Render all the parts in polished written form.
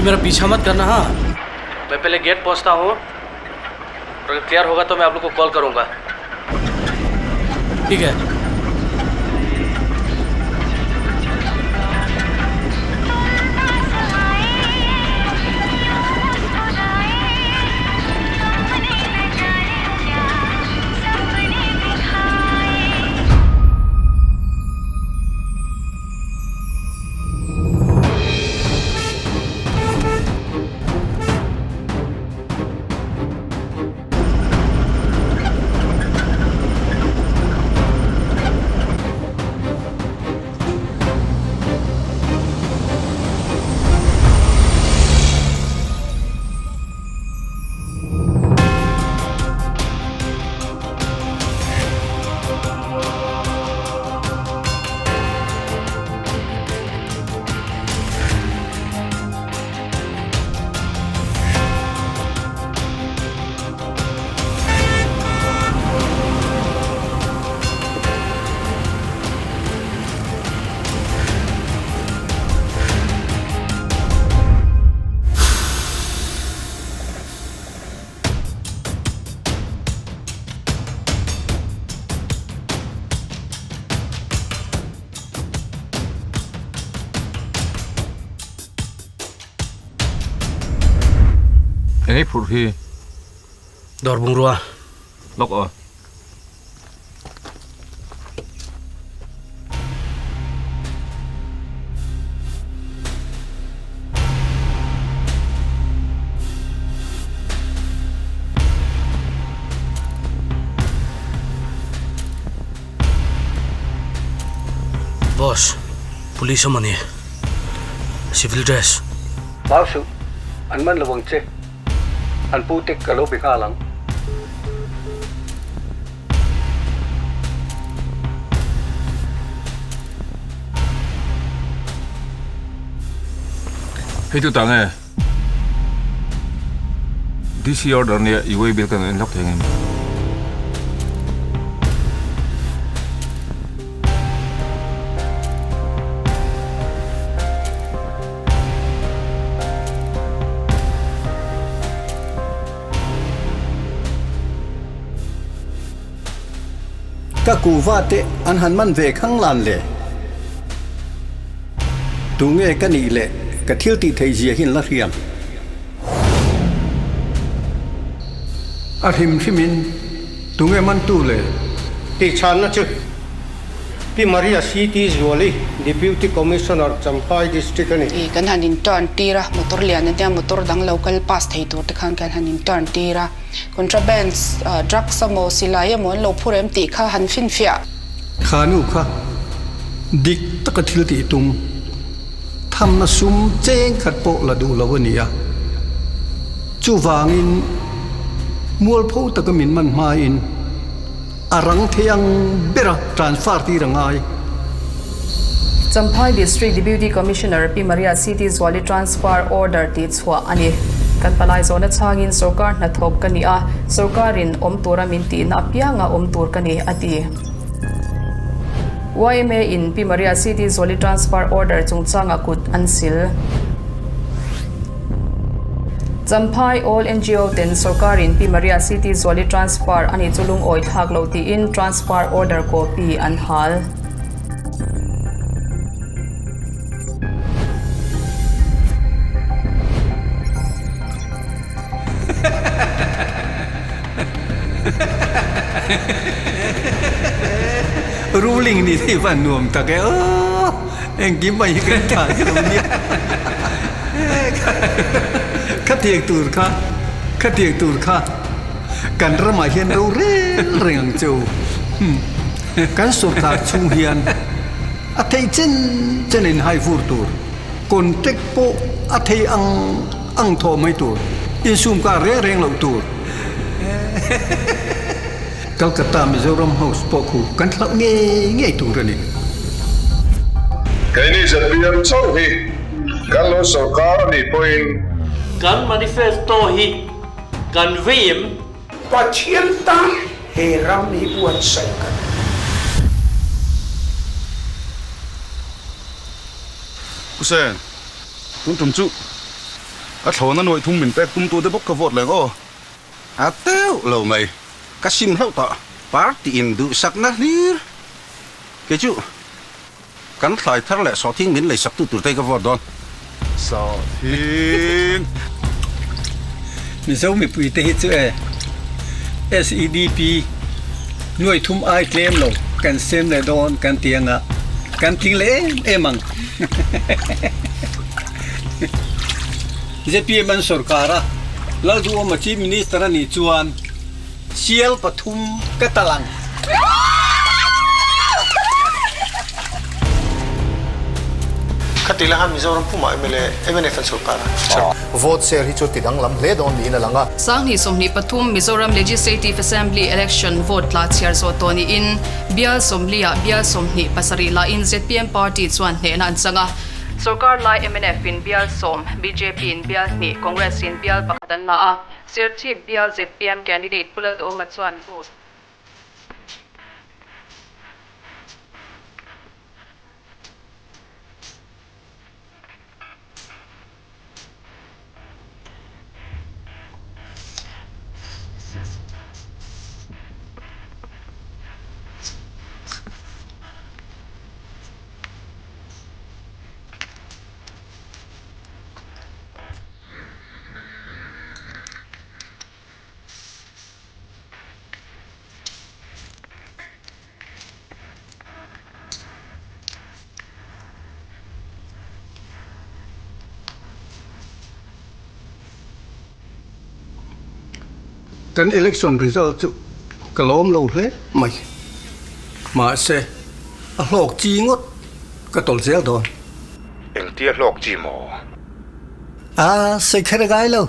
मेरा पीछा मत करना हाँ मैं पहले गेट पहुंचता हूँ और अगर क्लियर होगा तो मैं आप लोग को कॉल करूँगा ठीक है Eng ei phurh hi? Dawr bungrua. Lawk aw. Boss, police awm a ni. Civil dress. Hlau suh, an man lo ang che. An pu te ka lo be nghal ang. Hei tu tang e. DC order nia i way bill kan en lawk thei ang em? Ka kuhva te an han man ve khang lan le. Tunge ka nih leh ka thil tih theih zia hi an la hriam. A hrim hrimin tunge mantu le? Tihchhanna chu Pi Maria CT Zuali, Deputy Commissioner, Champhai District a ni. I kan han in turn tir a, motor lian ania motor dang lo kal pass thei tur te khan kan han in turn tir a, contrabands, drugs emaw silai emaw an lo phur em tih kha han finfiah. Kha nu kha dik taka thil tih tum thamna sum cheng khat pawh la duh lo a ni a, chuvangin mualpho taka min man hmain a rang thei ang bera transfer tir a ngai. Champhai District Deputy Commissioner Pi Maria CT Zuali transfer order tih chhuah a ni. Kan palai zawhna chhangin sorkar hnathawk ka ni a, sorkarin awm tura min tihna apianga awm tur ka ni, a ti. Yma in Pi Maria CT Zuali transfer order chungchanga kut an sil. Champhai All NGO ten sorkarin Pi Maria CT Zuali transfer a ni chu lungawi thlak lo tiin transfer order copy an hal. Ruling nih hi van nuam tak e aw engkim mai hi kan tha hi lo nia khatiang tur kha khatiang tur kha kan ramah hian ro reng reng ang che u kan sawrkar chhung hian a theih chen chen in hai vur tur contact pawh a thei ang ang thawh mai tur insum kar reng reng loh tur. Calcutta Mizoram House pawh khu kan thlauh ngei ngei tur a ni. Keini zpm chauh hi kan lo sawrkar a nih pawhin. Kan manifesto hi kan vei em? Pathian tan he ram hi buatsaih kan ni. Hussein, tun tum chu. A thlawna nuaih thum min pek tum tu te bawk ka vote leng aw. A teuh lo mai. Ka sim hlauh tawh. Party in duhsakna hlir. Kei chu kan thlai thar leh sawhthing min leisak tu tur te hi ka vote dawn. Sawhthing. Mizo mipui te hi chu e SEDP nuai thum ai tlem lo kan sem leh dawn kan ti anga kan tling leh em em ang. Zpm an sorkar a, Lalduhawma Chief Minister a nih chuan sial pathum ka tal ang. Khati la han Mizoram pumah mla mnf an sorkar a. Vote share hi chu ti danglam hle dawn niin a lang a. 2023 Mizoram Legislative Assembly Election vote tla chhiar zawh tawh niin bial sawmliah bial 27 lahin zpm party chuan hnehna an chang a. Sorkar lai mnf in bial sawm, bjp in bial hnih, Congress in bial pakhat an la a. Serchhip bial zpm candidate Pu Lalduhawma chuan vote. Kan election result chu ka lawm lo hle mai. Mahse, a hlawk chi ngawt ka tawlh zel dawn. Engtia hlawk chi maw? A sawi kher a ngai lo.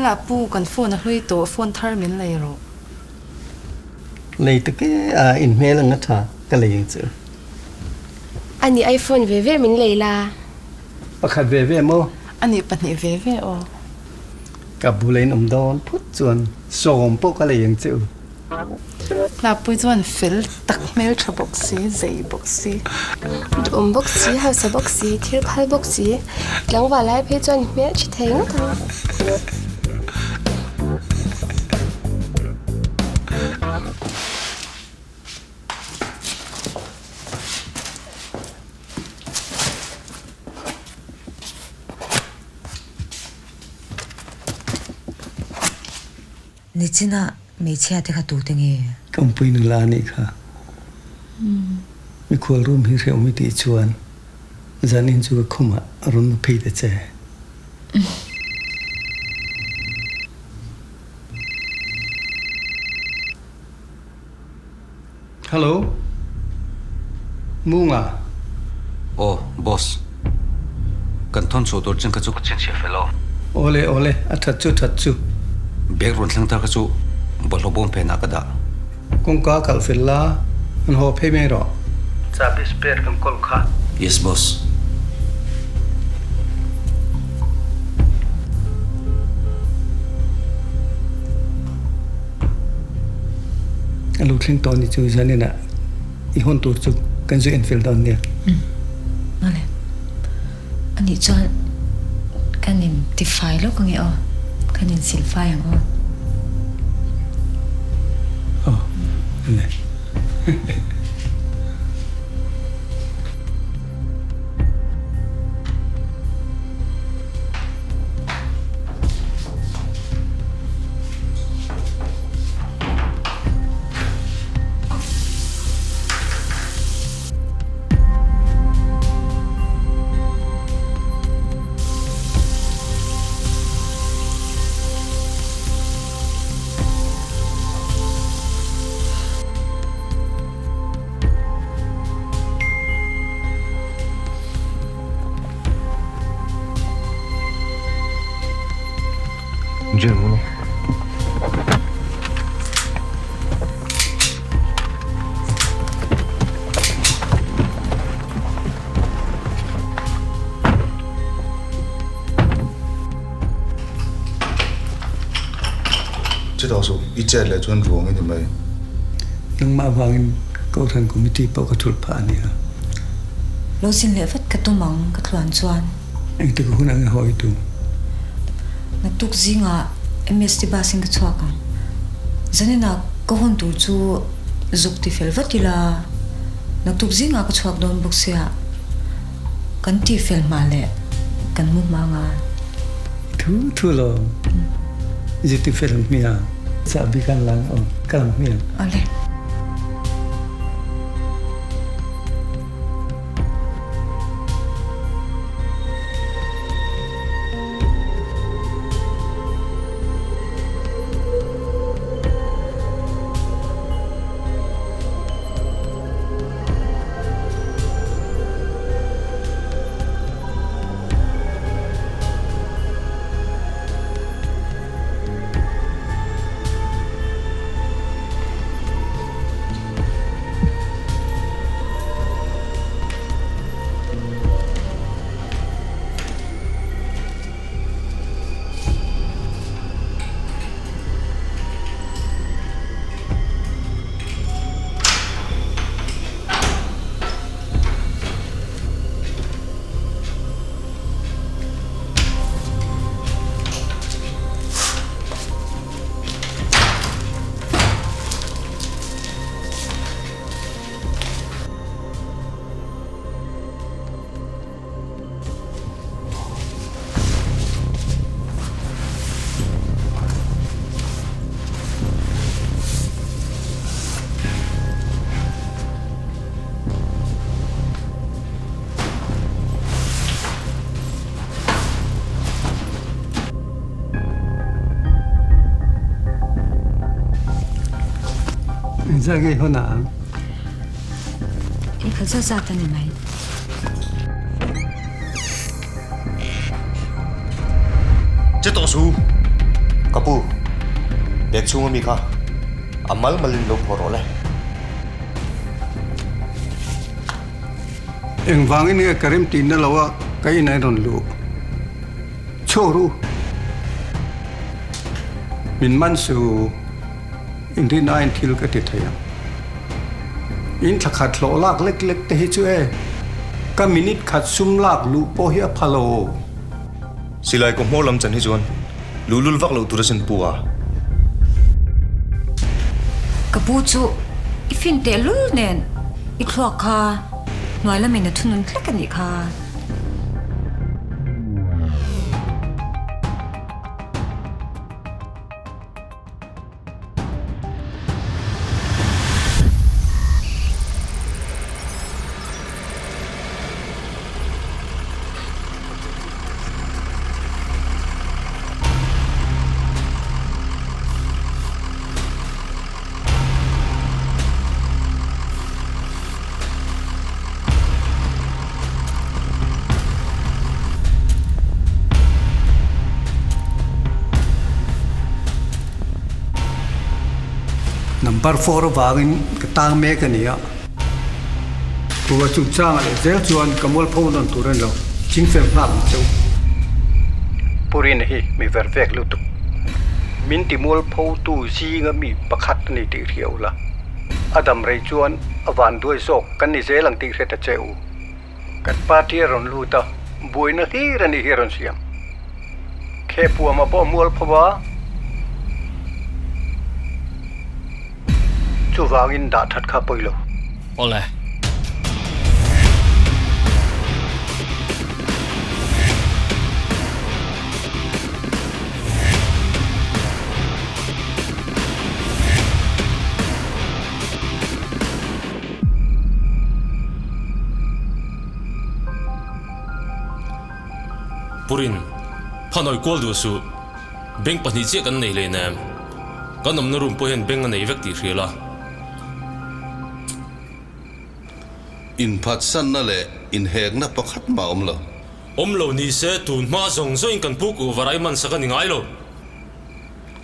La pu, kan phone a hlui tawh, phone thar min lei rawh. Lei ta ke a in hmel ang a tha ka lei ang chu. Ani iPhone ve ve min lei la. Pakhat ve ve maw? Ani pahnih ve ve aw. Ka bula in awm dawn phut chuan sawm pawh ka lei ang che u. Hlapui chuan fel tak hmel tha bawk si, zei bawk si. Duhawm bawk si, hausa bawk si, thil phal bawk si, tlangval lai phei chuan hmel tha thei ngawt ang. Nichina hmeichhia te kha tute nge? Ka awmpui nula a nih kha. Mikhual room hi hrehawm i tih chuan zanin chu ka khumah a rawn mu phei ta che. Hello. Munga. Aw, boss. Kan thawn chhuah tur chin kha chu ka chhinchhiah fel aw. Awle, awle, a that chu that chu. Bag rawn thleng tar kha chu bawlhhlawh bawm phenah ka dah. Kawngka kalh fel la, an haw phei mai rawh. Chabi spare kan kawl kha. Yes, boss. A lo thleng tawh ni chu zaninah i hawn tur chu kan zu en fel dawn nia. Umm ale. Anih chuan kan in tifai lawk ange aw, kan in silfai ang aw. Aw ale. Chutah chu i chet leh chuan ruang i ni mai. Nangmah avangin Kohhran Committee pawh ka thulh phah a nia. Lo zin leh vat ka tum ang ka tluan chuan. Engtik hun ang i hawi tum? Naktuk zingah MST bus in ka chhuak ang. Zaninah ka hawn tur chu zuk ti fel vat ila, naktuk zingah ka chhuak dawn bawk sia, kan ti fel hma leh kan mu hma nga. Thu thu lo, zu ti fel ang hmiang. Chahbi kan lang aw, ka lang hmiang. Awle. Engzah nge hawn ang? I phal zat zat a ni mai. Che tawh su! Ka pu, bag chhunga mi kha a mal malin lo phawh rawh le. Engvangin nge ka remtihna lo a ka in a rawn luh? Chhuak ru! Min man su, inrinain thil ka ti thei ang. In thla khat hlawh lak lek lek te hi chu e, ka minute khat sum lak luh pawh hi a pha lo. Silai kaw hmawr lam chan hi chuan luhlul vak loh tur a sin pu a. Ka pu chu i fin tehlul nen i thluak kha hnuai lamin a thunun hlek a nih kha. Number four avangin ka tang mek a ni a, Tua chungchangah leh zel chuan ka mualpho nawn tur a ni lo, chingfel nghak ang cheu. Purina hi mi ver vek lutuk, min ti mualphotu zinga mi pakhat a ni tih hria ula. A dam rei chuan a van duai zawk kan ni zel ang tih hre ta che u. Kan party a rawn lut a, buaina hlir a nih hi a rawn siam. Khehpuama pawh a mual pho a, chuvangin dah that kha pawi lo. Awle. Purin, Phanawi kual duh suh. Beng pahnih chiah kan nei hleinem. Kan awmna room pawh hian beng a nei vek tih hria la. Inphatsanna leh inhekna pakhat mah awm lo. Awm lo ni se tun hma zawng zawngin kan pu kuh varai man sak a ni ngai lo.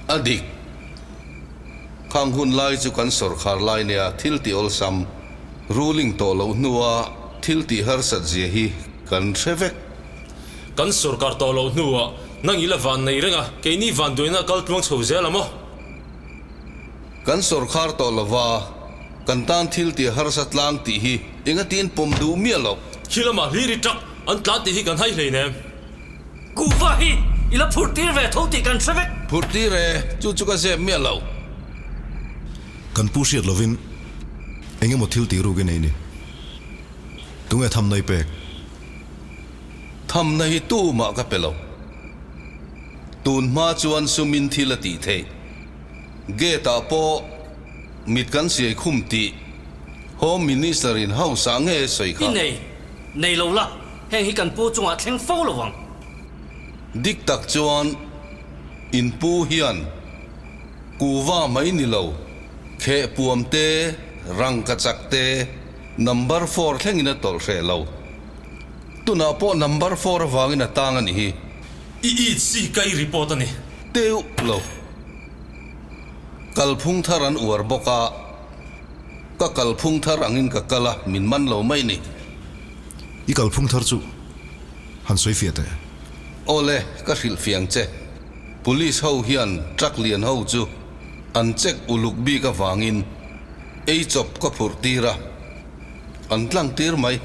A dik. Khang hun lai chu kan sawrkhar lai nia thil tih awlsam, ruling tawh loh hnua thil tih harsat zia hi kan hre vek. Kan sawrkar tawh loh hnuah nang i la van nei reng a, keini van duaina a kal tluang chho zel a maw? Kan sawrkhar tawh lova. Kan tan thil tih harsa tlang tih hi engatin pawm duh miah loh. Khi lamah hlir i truck an tlan tih hi kan hai hleinem. Kuhva hi i la phurh tir ve tho tih kan hre vek. Phurh tir e, chu chu ka zep miah lo. Kan pu hriat lovin eng emaw thil tih ruk i nei ni. Tunge thamna i pek? Thamna hi tumah ka pe lo. Tun hma chuan sumin thil a tih theih. Gate ah pawh mit kan siai khum tih Home Minister in House ah nge sawi kha? I nei, nei lo la, heng hi kan pu chungah thleng fo lo vang. Dik tak chuan in pu hian kuva mai ni lo, kheh puam te, rangka chak te, number four thlengin a tawlh hreh lo. Tunah pawh number four avangin a tang a nih hi. I it si ka i report a ni. Teuh lo. Kalphung thar an uar bawk a, ka kalphung thar angin ka kal a, min man lo mai ni. I kalphung thar chu han sawi fiah teh. Awle, ka hrilh fiang che. Police ho hian truck lian ho chu an check uluk bik avangin ei chawp ka phurh tir a, an tlang tir mai.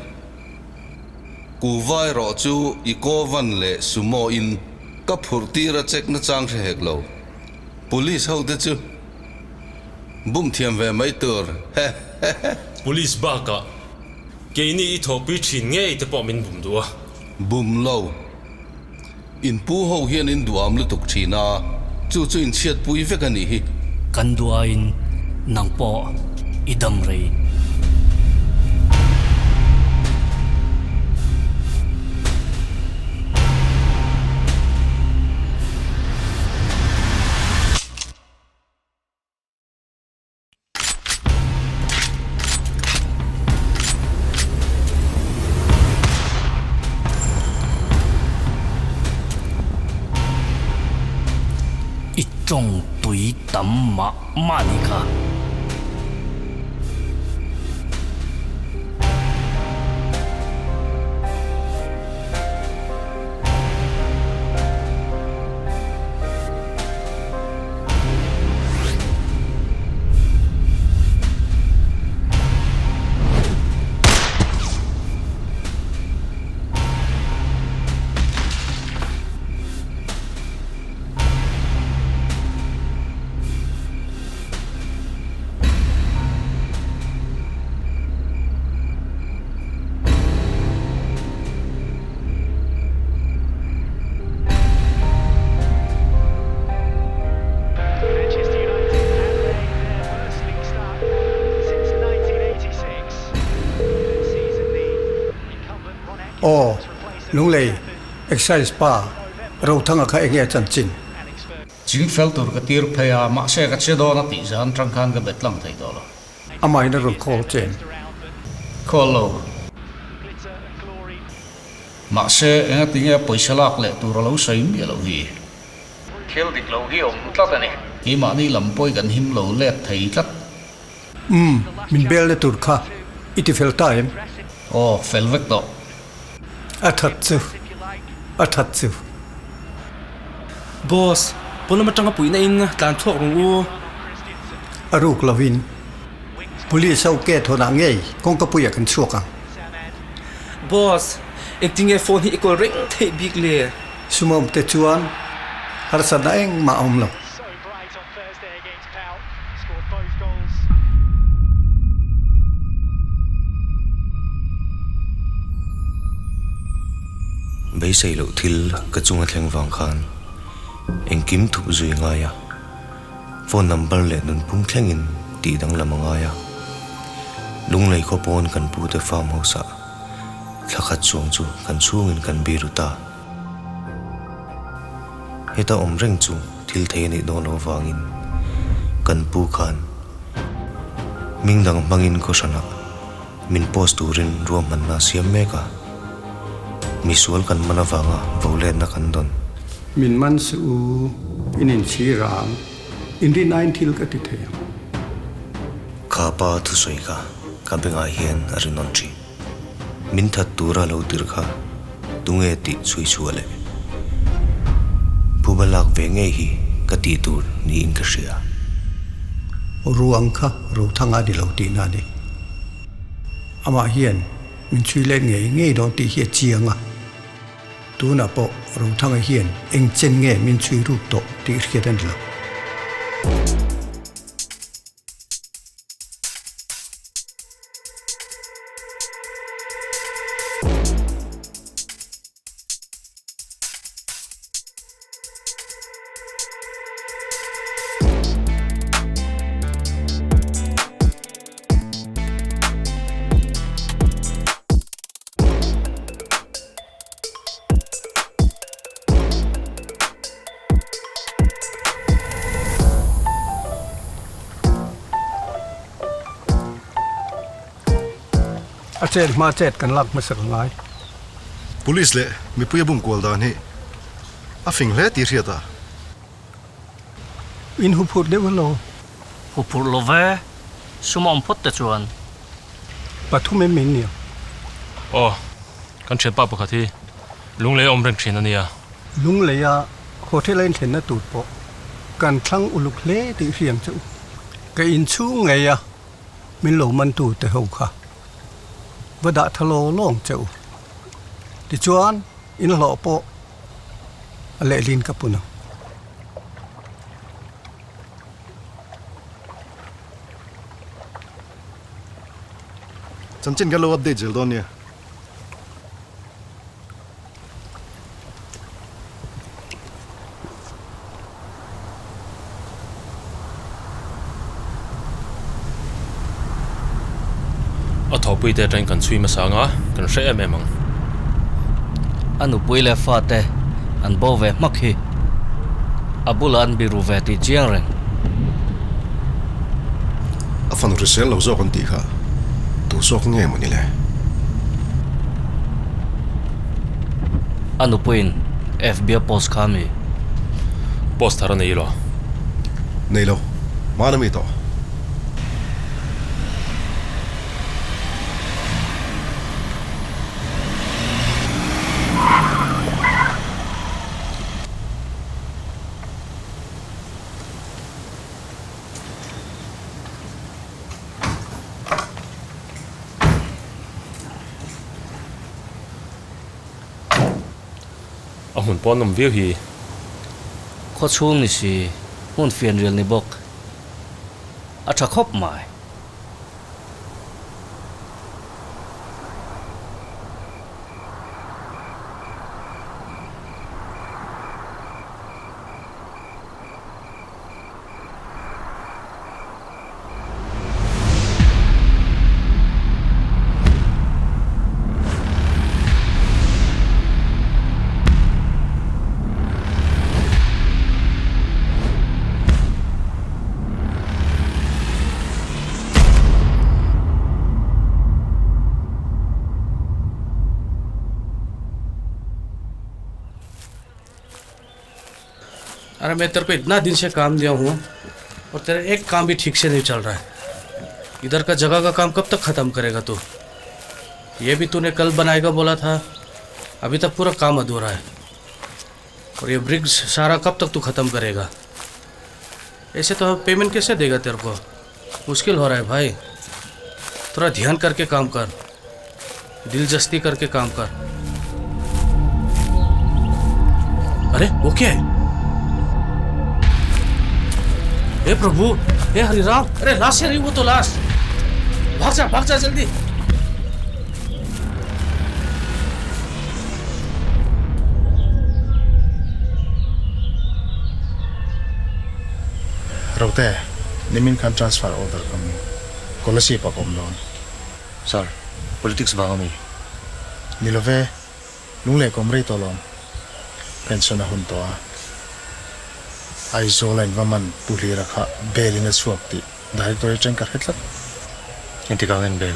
Kuhva erawh chu i Kovan leh Sumo in ka phurh tir a check na chang hre hek lo. Police ho te chu bum thiam ve mai tur he he he. Police bakah keini i thawhpui thin ngei te pawh min bum duh a. Bum lo. In pu ho hian in duham lutuk thin a, chu chu in chhiatpui vek a nih hi. Kan duain nang pawh i dam rei. I tawng tui tam mah mah ni kha. Aw, Lunglei Excise pa Rothanga kha enge a chanchin? Ching fel tur ka tir phei a, mahse ka che dawn a tih zan tang khan ka bet lang thei tawh lo. Amahin a rawn call chen. Call lo. Mahse, engatinge pawisa lak leh tur a lo sawi miah loh hi? Thil dik lo hi awm tlat a ni. Keimahni lam pawh i kan him lo let thei tlat. Umm, min bel na tur kha i ti fel ta em? Aw, fel vek tawh. A that chu, a that chu. Boss, pawn lam atanga puihna in tlan chhuak rung u. A ruk lovin Police ho ke thawnah ngei kawngka puiah kan chhuak ang. Boss, engtinge phone hi i kawl reng theih bik le? Sumawm te chuan harsatna engmah a awm lo. Beisei loh thil ka chunga thleng vang khan engkim thup zui ngai a. Phone number leh nunphung thlengin tih danglam a ngai a. Lunglei khaw pawn kan pute farm house ah thla khat chuang chu kan chhungin kan biru ta. Heta awm reng chu thil thei a nih dawn loh avangin kan pu khan hming dang hmangin khawhranah min post turin ruahmanna a siam mek a. Misual kan man avanga voletna kan dawn. Min man suh u, in inchhir ang, in rinaiin thil ka ti thei ang. Kha pa thusawi kha ka bengah hian a rinawm thin. Min that tura lo tir kha tunge tih chhui chhuah leh phuba lak ve ngei hi ka tih tur niin ka hria. Ruang kha Rothanga ni lo tihna a ni. Amah hian min chhui let ngei ngei dawn tih hi a chiang a. Tunah pawh Rothanga hian eng chen nge min chhui ruk tawh tih hriat a ni lo. A chet hma chet kan lak hmasak a ngai. Police leh mipui a bum kual dan hi a fing hle tih hriat a. In huphurh deuh alo. Huphurh lo ve, sum a awm phawt te chuan. Pathum em in nia. Aw, kan thianpa pakhat hi Lunglei a awm reng thin a nia. Lungleia hotel a inthlenna tur pawh kan thlang uluk hle tih hriam che u. Ka inchhung ngei a min lo mantu te ho kha va dah tha law lawng che u. Tichuan in hlawh pawh a lehlin ka pun ang. Chanchin kan lo update zel dawn nia. A thawhpui te atangin kan chhui hmasa anga kan hre em em ang. A nupui leh fate an bo ve hmak hi a bulah an biru ve tih chiang reng. A fanu hrisel lo zawk an tih kha tu zawk nge maw ni le? A nupuiin FB a post kha mi? Post thar a nei lo. Nei lo. Hmana mi tawh. A hmun pawh an awm viau hi. Khaw chhung ni si, hmun fianrial ni bawk. A tha khawp mai. अरे मैं तेरे को इतना दिन से काम दिया हूँ और तेरा एक काम भी ठीक से नहीं चल रहा है। इधर का जगह का काम कब तक ख़त्म करेगा तू? ये भी तूने कल बनाएगा बोला था, अभी तक पूरा काम अधूरा है। और ये ब्रिज सारा कब तक तू ख़त्म करेगा? ऐसे तो पेमेंट कैसे देगा तेरे को? मुश्किल हो रहा है भाई। थोड़ा ध्यान करके काम कर, दिलचस्पी करके काम कर। अरे वो क्या है? हे प्रभु, हे हरिराम, अरे लाश है रही वो तो लाश। भाग जा जल्दी। Rote, nimin khan transfer order ka mu. Kolasib a awm dawn. Sir, politics vang a mi? Ni love, lunglei kawm rei tawh lawm. Pension a hun tawh a. Aizawl a inva man Pu Hlira kha bail in a chhuak tih Director atang ka hre tlat. Engtik ang en bail?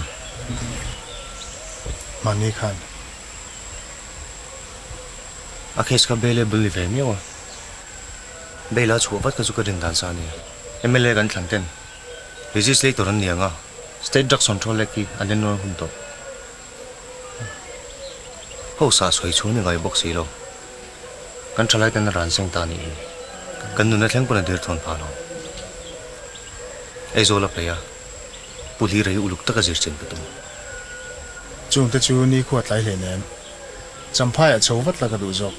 Mahni khan. A case kha bailable ni ve miau a. Bail a chhuah vat kha chu ka rin dan sa a ni. Mla kan thlan ten Legislator an ni ang a, State Drugs Control Act hi an ennawn hun tawh. House ah sawi chhung ni ngai bawk si lo. Kan thalai ten a ran seng ta a nih hi. Kan nuna thleng pawn a dir thawn phah lo. Aizawl a play a, Pu Hlira hi uluk taka zir chen ka tum. Chungte chu nikhua tlai hleinem. Champhaiah chho vat la ka duh zawk.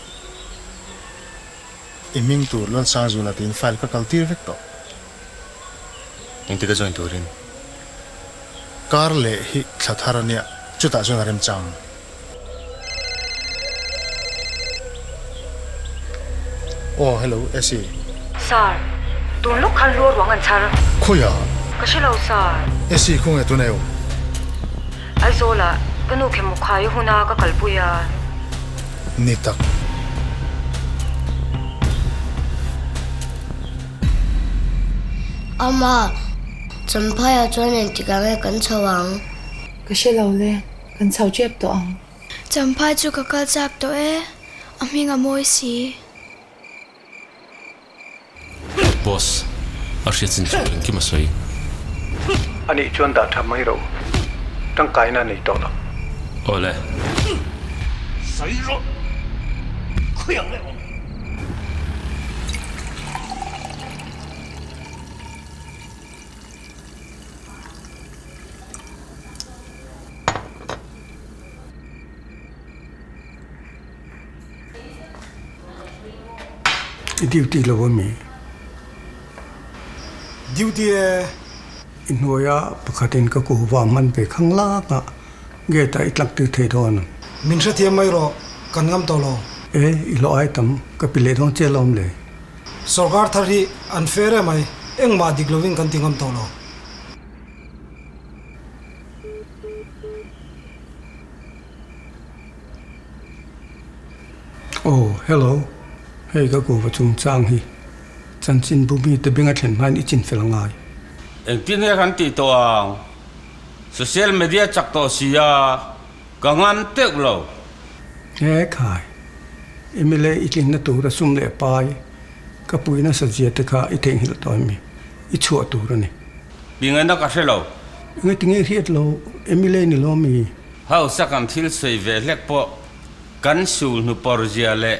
I hming tur Lalsangzula tiin file ka kal tir vek tawh. Engtik a join turin? Kar leh hi thla thar a nia, chutah chuan a remchang. Aw hello Essie. Sir, tun lawk khan lua ruang an chhar. Khawiah? Ka hre lo sir. Essie khawnge tun eu? Aizawlah ka nu khemuk khai huna ka kalpui a. Ni tak. Ama, Champhaiah chuan engtikah nge kan chho ang? Ka hre lo le, kan chho tep tawh ang. Champhai chu ka kal chak tawh e, a hming a mawi si. Boss, a hriat chin chu engkim a sawi. Anih chuan dah tha mai ro, tangkaina a nei tawh lo. Awle. Sawi rawh, khawiah nge awm? I duty lo a mi? Duty e. I hnuaia pakhatin ka kuhva hman ve khang lak a, gate ah i tlak tir thei dawn ang. Min hrethiam mai rawh, kan ngam tawh lo. E, i hlawh ai tam, ka pi leh dawn che lawm le. Sorkar thar hi an fair em ai, engmah dik lovin kan ti ngam tawh lo. Aw, hello, hei ka kuhva chungchang hi chanchinbu mite benga thlen hmain i chinfel a ngai. Engtin nge kan tih tawh ang? Social media chak tawh si a, ka ngam teuh lo. He khai, mla i tlinna tura sum leh pai ka pui nasa zia te kha i theihnghilh tawh em mi? I chhuah tur a ni. Tingaihna ka hre lo. Engati nge hriat lo, mla ni lo mi? Hausa kan thil sawi ve hlek pawh kan sul hnu pawr zia leh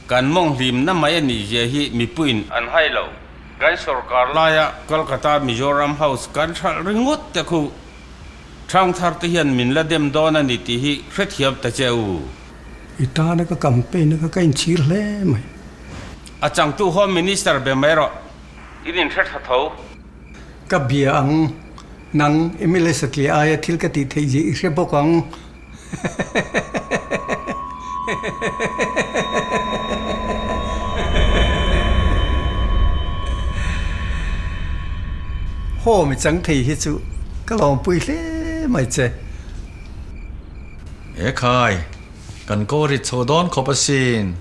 kan mawng hlimna mai a nih zia hi mipuiin an hai lo. Kan sorkar laia Kolkata Mizoram House kan hralh ringawt te khu Thangthar te hian min la dem dawn a ni tih hi hrethiam ta che u. I tana ka campaign a ka ka inchhir hle mai. A changtu Home Minister be mai rawh. In inhre tha tho. Ka bia ang, nang mla satliah aia thil ka tih theih zia i hre bawk ang. Home i chang thei hi chu ka lawmpui hle mai che. E khai, kan ko rit chho dawn khawp asin.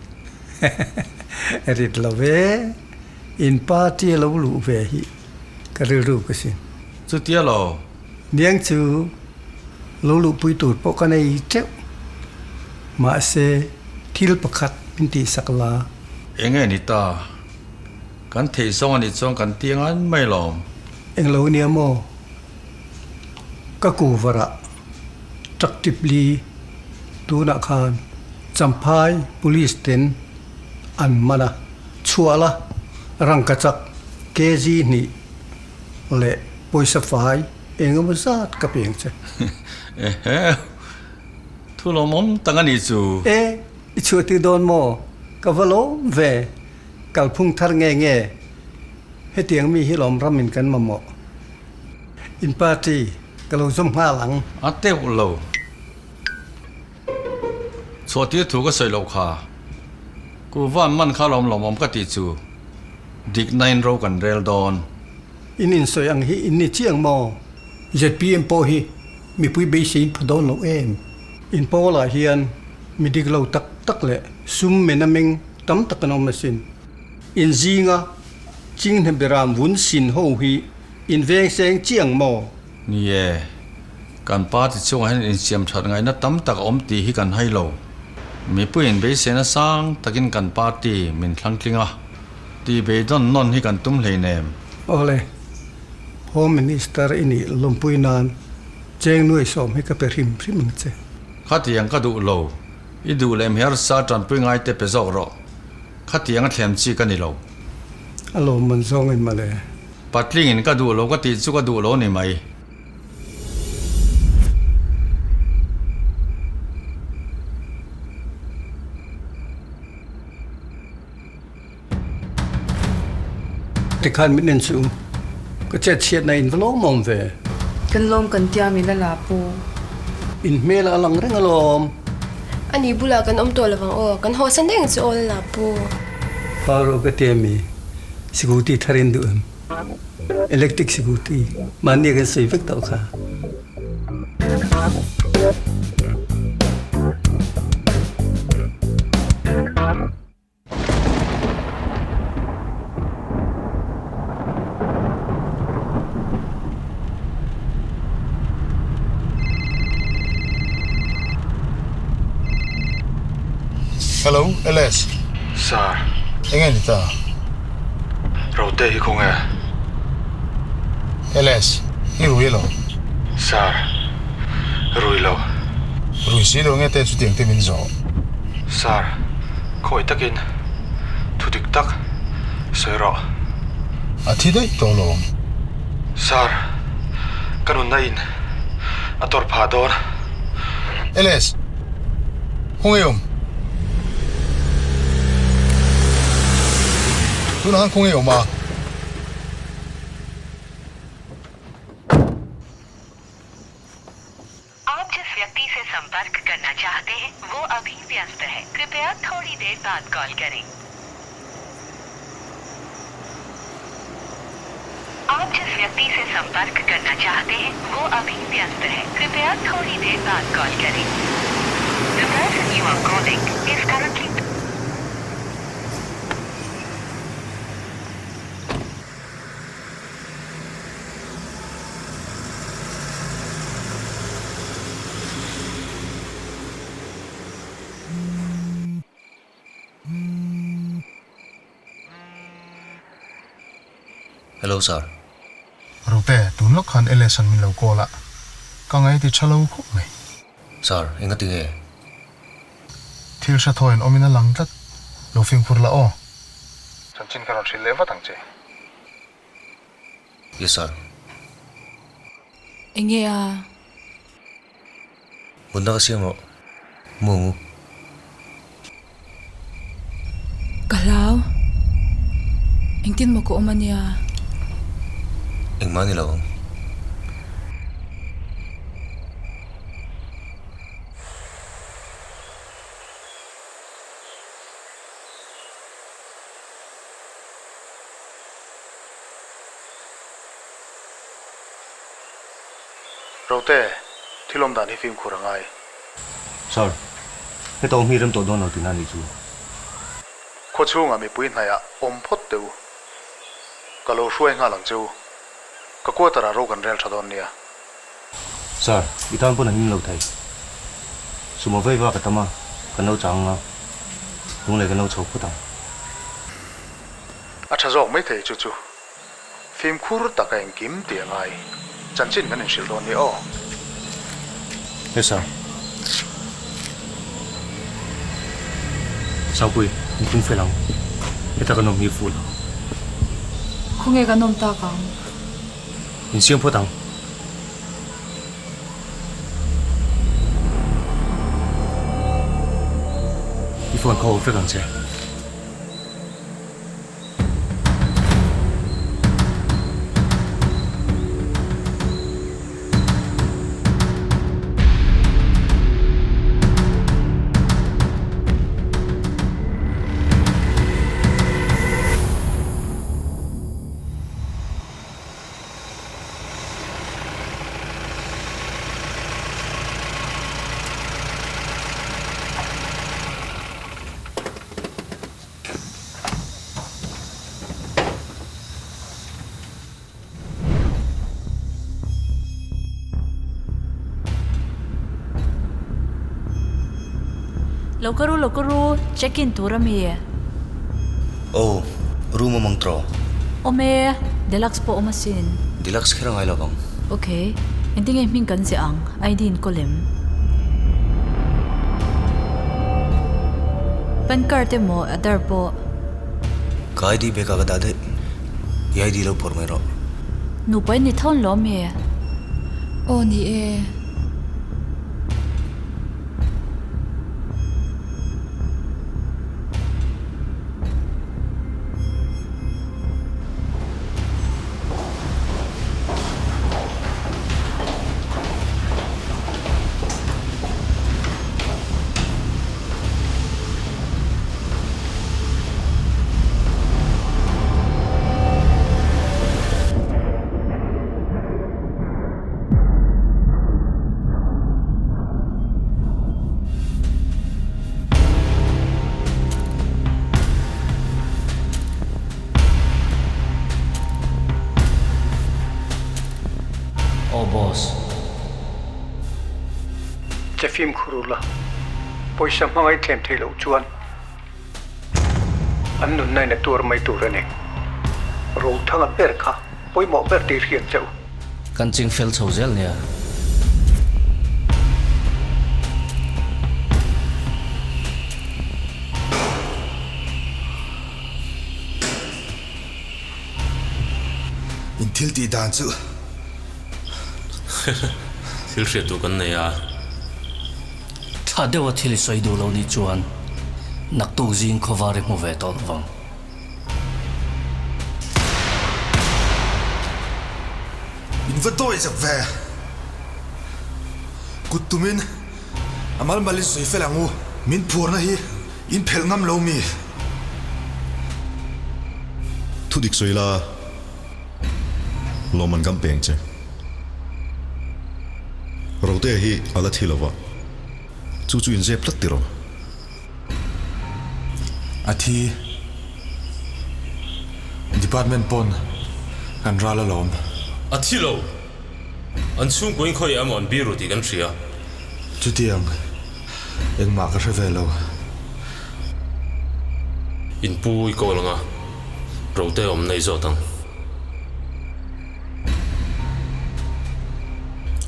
Rit lo ve. In party a lo luh ve hi ka rilru ka sin. Chutia lo. Niang chu lo luhpui tur pawh ka nei teuh. Mahse, thil pakhat min tihsak la. Enge ni ta? Kan theih zawng a nih chuan kan ti ngan mai lawm. Englo nia maw? Ka kuvarah truck tip li tunah khan Champhai Police ten an man a, chhuah la rangkachak kg hnih leh pawisa fai eng emaw zat ka peng che. Ehe, thu lawmawm tak a nih chu. E, i chhuah tir dawn maw? Ka va lawm ve, kalphung thar nge nge hetiang mi hi lawm ramin kan mamawh. In party ka lo zawm nghal ang. A teuh lo. Chhuah tir thu ka sawi loh kha. Kuhvan man kha lawm lawmawm ka tih chu dikna in ro kan rel dawn. In insawi ang hi in ni chiang maw? Zpm pawh hi mipui beisei in pha dawn lo em? In pawlah hian mi dik lo tak tak leh sum men a meng tam tak an awm asin. In zinga Chinghne Beram vun sin ho hi in veng seng chiang maw? Ni e, kan party chungah hian insiam that ngaihna tam tak a awm tih hi kan hai lo. Mipuiin beiseina sang takin kan party min thlangtling a, tih beidawn nawn hi kan tum hleinem. Awle, Home Minister i nih lawmpui nan cheng nuai sawm hi ka pe hrim hrim ang che. Khatiang ka duh lo, i duh leh hmersa tanpui ngai te pe zawk rawh. Khatiang a thlem chi ka ni lo. A lawmman zawngin mawle. Patlingin ka duh lo ka tih chu ka duh lo ni mai. Tikhan min en chu ka chet chhiatna in va lawmawm ve. Kan lawm kan tia min a la pu. In hmel a lang reng alawm. Ani bulah kan awm tawh lovang aw, kan haw san daih ang chu aw la la pu. Paro ka tia mi sikuti thar in duh em? Electric sikuti mahni a kan sawi vek tawh kha. Hello, LS. Sir. Enge ni ta? Rote hi khawnge? LS, i rui elo? Sir, rui lo. Rui si lo nge te chutiang te min zawh? Sir, khawi takin thu dik tak sawi rawh. A thi daih tawh lawm. Sir, ka nunna in a tawrh phah dawn. LS, khawngaih awm. Tunah khan khawngaih awm a. आप जिस व्यक्ति से संपर्क करना चाहते हैं वो अभी व्यस्त है कृपया थोड़ी देर बाद कॉल करें आप जिस व्यक्ति से संपर्क करना चाहते हैं वो अभी व्यस्त है कृपया थोड़ी देर बाद कॉल करें The person you are calling is currently Hello sir. Rote, tun lawk khan LS an min lo call a, ka ngai ti tha lo khawp mai. Sir, enga ti nge? Thil hre thaw in awm in a lang tlat, lo fimkhur la aw. Chanchin ka rawn hrilh leh vat ang che. Yes sir. Enge a? Mutna ka siam rawh. Mu ang u. Ka hlau. Engtin maw ka awm ania? Engmah ni lo ang. Rote, thil awm dan hi fimkhur a ngai. Sir, heta awm hi rem tawh dawn lo tihna a nih chu. Khaw chhungah mipui hnaiah awm phawt teh u. Ka lo hruai nghal ang che u. Ka quarter ah ro kan rel tha dawn nia. Sir, i tan pawn a him lo thei. Sumo vei vak a tam a, kan lo chang ang a, lunglei kan lo chho phawt ang. A tha zawk mai thei chu chu. Fimkhur tak a engkim tih a ngai. Chanchin kan inhrilh dawn nia aw. Yes sir. Sangpui, in tum fel ang. Heta kan awm hi fuh lo. Khawnge kan awm tak ang? Insiam phawt ang. I phone kha awm vek ang che. Lo ka ru lo ka ru, check in tur a mi? Aw, room awm ang tawh. Awm e, deluxe pawh awm asin. Deluxe kher a ngai lo vang. Ok, engtin nge hming kan ziah ang, ID in kawl em? Pan card emaw Aadhaar pawh. Ka ID bag ah ka dah daih, i ID lo phawrh mai rawh. Nupa in ni thawn lo ami? Aw ni e. Aw boss. Che fimkhur ula, pawisa hmangaih thlem theih loh chuan an nunna in a tuar mai tur a ni. Rothanga ber kha pawimawh ber tih hriat che u. Kan ching fel chho zel nia. In thil tih dan chu. Thil hriat duh kan nei a. Thla deuha thil i sawi duh lo nih chuan naktuk zing khawvar i hmu ve tawh lo vang. In va dawi zak ve. Kut tumin a mal malin sawi fel ang u. Min phuarna hi in phelh ngam lo mi? Thu dik sawi la, lawmman kan peng che. Rotea hi a la thi lo va, chu chu inzep tlat tiraw? A thi. Department pawn kan ral alawm. A thi lo. An chhungkuain khawiah emaw an biru tih kan hria. Chutiang engmah ka hre ve lo. In pu i kawl anga rote awm nei zawt ang.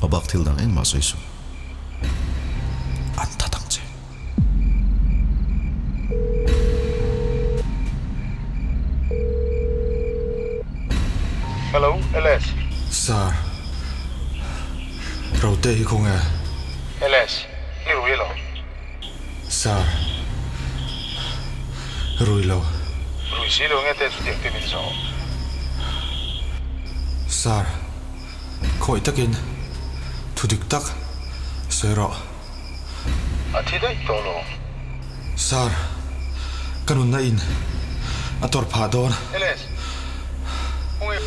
A bak thil dang engmah sawi suh. An that ang che. Hello, LS. Sir, Rote hi khawnge? LS, i rui lo. Sir, rui lo. Rui si lo nge te chutiang te min zawh? Sir, khawi takin thu dik tak sawi rawh. A thi daih tawh lo. Sir, ka nunna in a tawrh phah dawn. LS, Khawnge.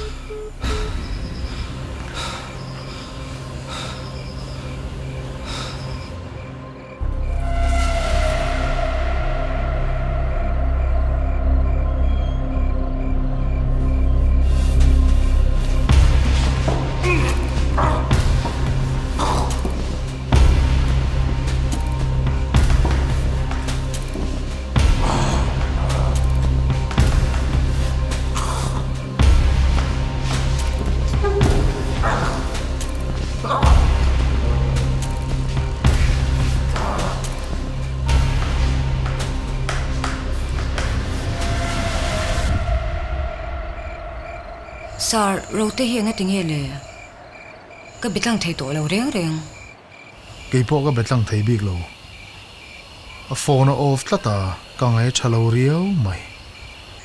Sir, Rote hi enga tinge le? Ka be tlang thei tawh lo reng reng. Kei pawh ka be tlang thei bik lo. A phone a off tlat a, ka ngaih tha lo riau mai.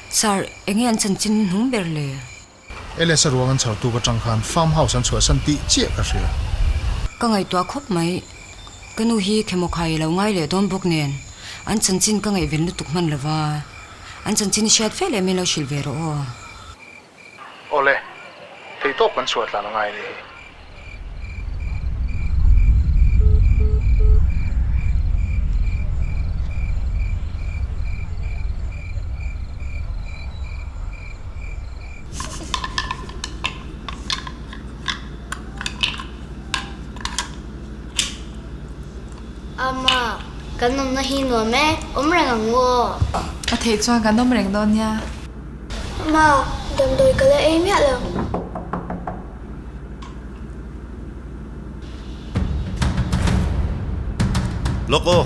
Sir, enge an chanchin hnung ber le? LS a ruang an chhar tuk atang khan farm house an chhuahsan tih chiah ka hria. Ka ngaihtuah khawp mai. Ka nu hi khemawkhai lo ngai leh dawn bawk nen an chanchin ka ngaihven lutuk hman lova, an chanchin hriat fe leh min lo hrilh ve rawh aw. Awle, theihtawp kan chhuah tlan a ngai a nih hi. Ama, kan awmna hi nuam e, awm reng ang u aw. A theih chuan kan awm reng dawn nia. Ama, damdawi ka la ei miah lo. Lawk aw.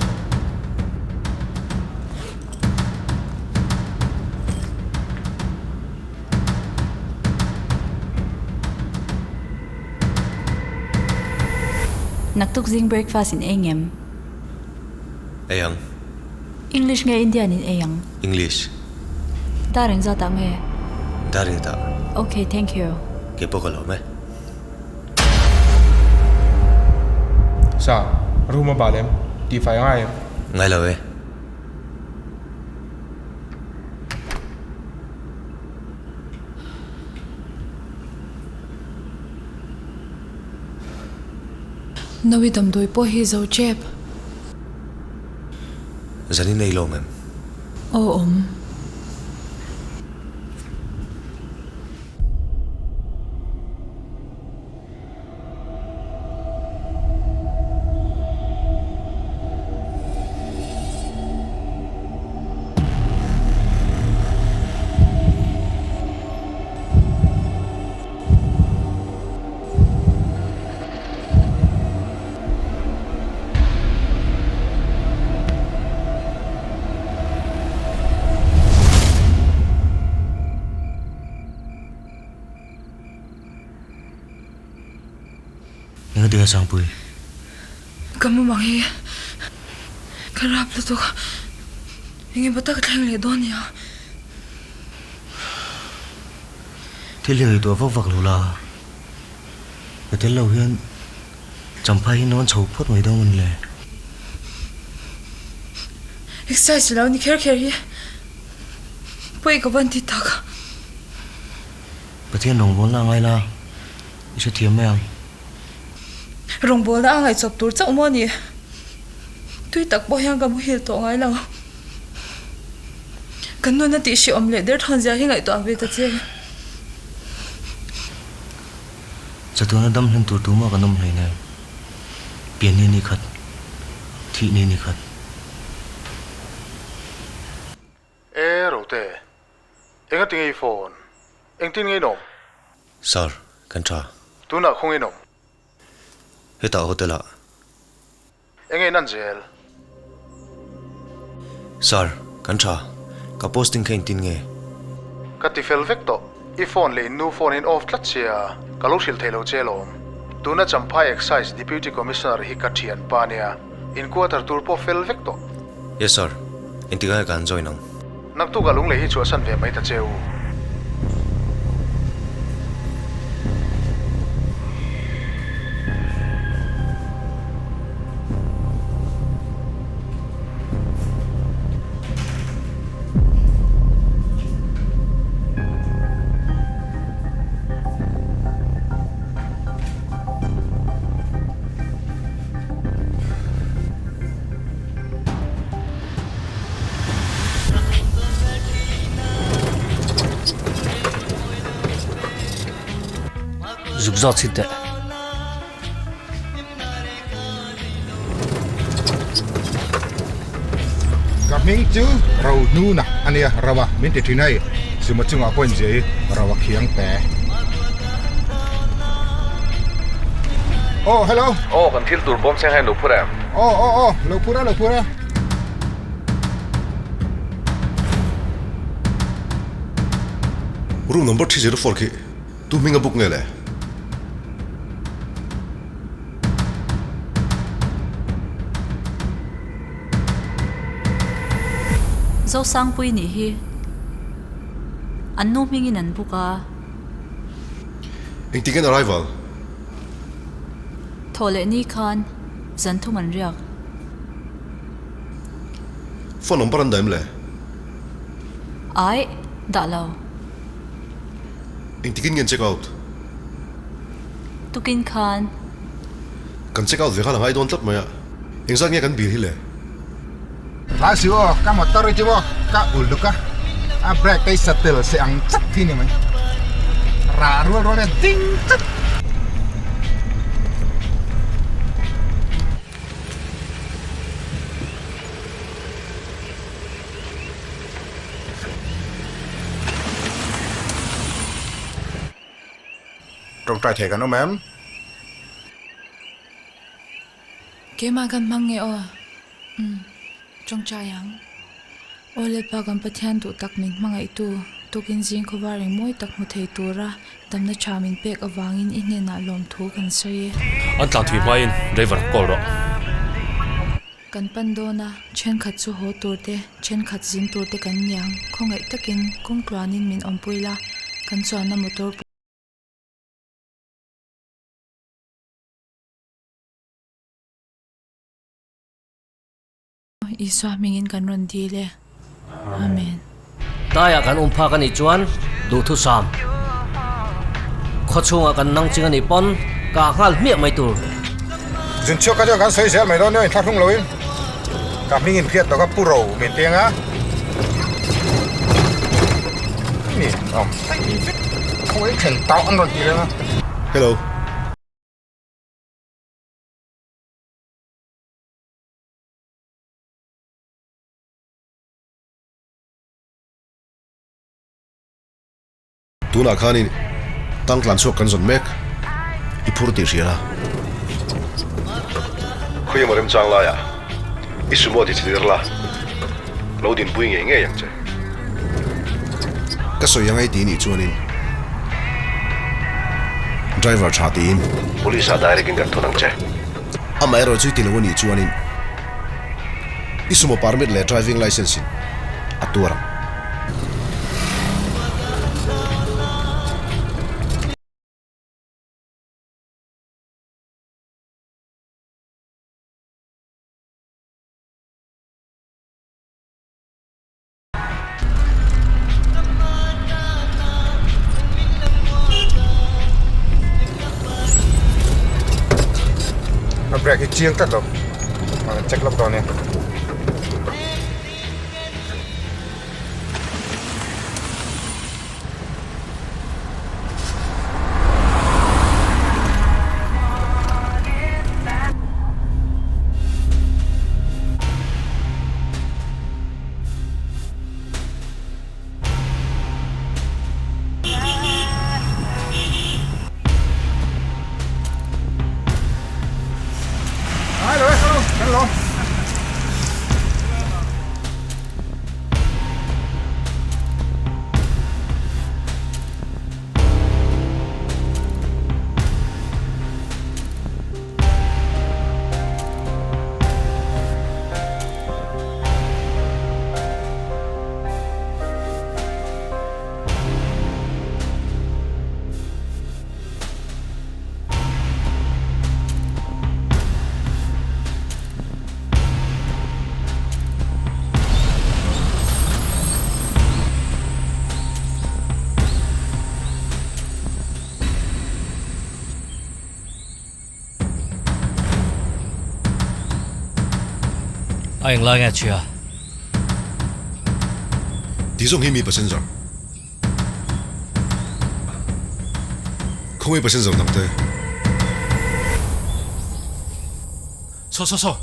Naktuk zing breakfast in ei ngem? Ei ang. English nge Indian in ei ang? English. Dar engzat ah nge? Dar engzat ah? Ok, thank you. Kei pawh ka lawm e. Sa, room a bal em? Tihfai a ngai em? Ngai lo e. Nawi damdawi pawh hi zo tep. Zanin ei lawm em? Aw awm. Enga tia Sangpui? Ka mumang hi ka rap lutuk a, engemaw tak thleng leh dawn nia. Thil hi ngaihtuah vak vak lo la, ka tel lo hian champhai hi nawn chho phawt mai dawn mawn le. Exercise lo ni kher kher hi pawi ka van ti tak. Pathian rawngbawlna a ngai la, i hrethiam mai ang. Rawngbawlna a ngaihchawp tur chauh maw ni? Tui tak pawh hian ka muhil tawh ngai lo. Kan nuna tih hrehawm leh derthawn zia hi ngaihtuah ve ta che. Chatuana dam hlen tur tumah kan awm hleinem. Pian ni ni khat, thih ni ni khat. E Rote, enga tinge i phone? Engtin nge in awm? Sir, kan tha. Tunah khawnge in awm? Hetah hotel ah. Enge in an zel? Sir, kan tha. Ka posting kha engtin nge? Ka ti fel vek tawh. I phone leh in nu phone in off tlat sia, ka lo hrilh thei lo che alawm. Tuna Champhai Excise Deputy Commissioner hi ka thianpa nia, in quarter tur pawh fel vek tawh. Yes sir, engtikah nge ka han join ang? Naktukah lunglei hi chhuahsan ve mai ta che u. Zuk zawt chhin teh. Ka hming chu Rohnuna a nia, Roa min ti thin hei. Suma chungah pawh inzia hi Roa khiang te. Aw hello. Aw kan thil tur bawm seng hian lo phur em? Aw aw aw lo phur a lo phur a. Room number 304 khi tu hming a book nge le? Zosangpui nih hi an nu hmingin an book a. Engtik an arrival? Thaw leh ni khan zan thum an riak. Phone number an dah em le? Aih, dah lo. Engtikin nge an check out? Tukin khan. Kan check out ve khan a ngai dawn tlat mai a, engzat nge kan bill hi le? Tlai si aw, ka motor hi chu aw, ka uluk a, a brake te hi satel se ang chat hi ni mai, rah rual rual hian ding chat. Tawngtai thei kan awm em? Keimah kan hmang nge aw? Umm, tawngtai ang. Aw Lalpa kan Pathian duh tak min hmangaihtu. Tukin zing khawvar eng mawi tak hmu thei tura damna tha min pek avangin i hnenah lawmthu kan sawi e. An tlan thui hmain driver call rawh. Kan pan dawn a, thenkhat chu haw tur te, thenkhat zin tur te kan niang. Khawngaih takin kawng tluanin min awmpui la, kan chuanna motor pawh. Isua hmingin kan rawn dil e. Amen. Taiah kan um phak a nih chuan duhthusam khawchhungah kan nang ching a nih pawn kah nghal hmiah mai tur. Zun chhuak ka chuan kan sawi zel mai dawn nia inthlahrung loin ka hming in hriat tawk a pu ro min teng a mi awm vek khawi thlen tau an rawn ti reng a. Hello. Tunah khanin tang tlan chhuak kan zawn mek i phur tih hria la. Khawi emaw remchang laiah i sumo ti chhe tir la, lo dinpui ngei ngei ang che. Ka sawi angai tih nih chuanin driver tha tiin. Police ah direct in kan thawn ang che. Amaherawhchu i ti lo a nih chuanin i sumo permit leh driving licence in a tuar ang. A brake hi chiang tlat lo a check lawk dawn nia. A englai nge chhia? Ti zawng hi mi passenger. Khawngaih passenger dang te. Saw saw saw.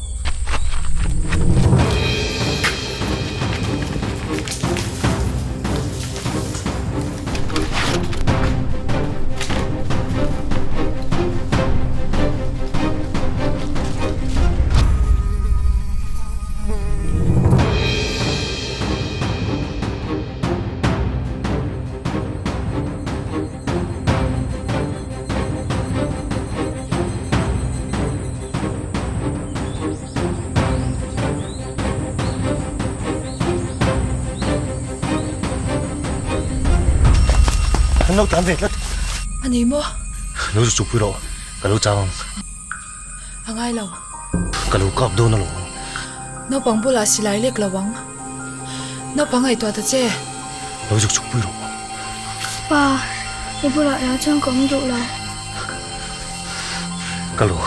An lo tlan ve tlat. A ni maw? Lo zu chukpui rawh, ka lo chang ang. A ngai lo. Ka lo kap dawn alawm. Naupang bulah silai lek lo ang. Naupang ngaihtuah ta che. Lo zuk chuk pui rawh. Pa, i bulah erawh chuan ka awm duh lo. Ka lo.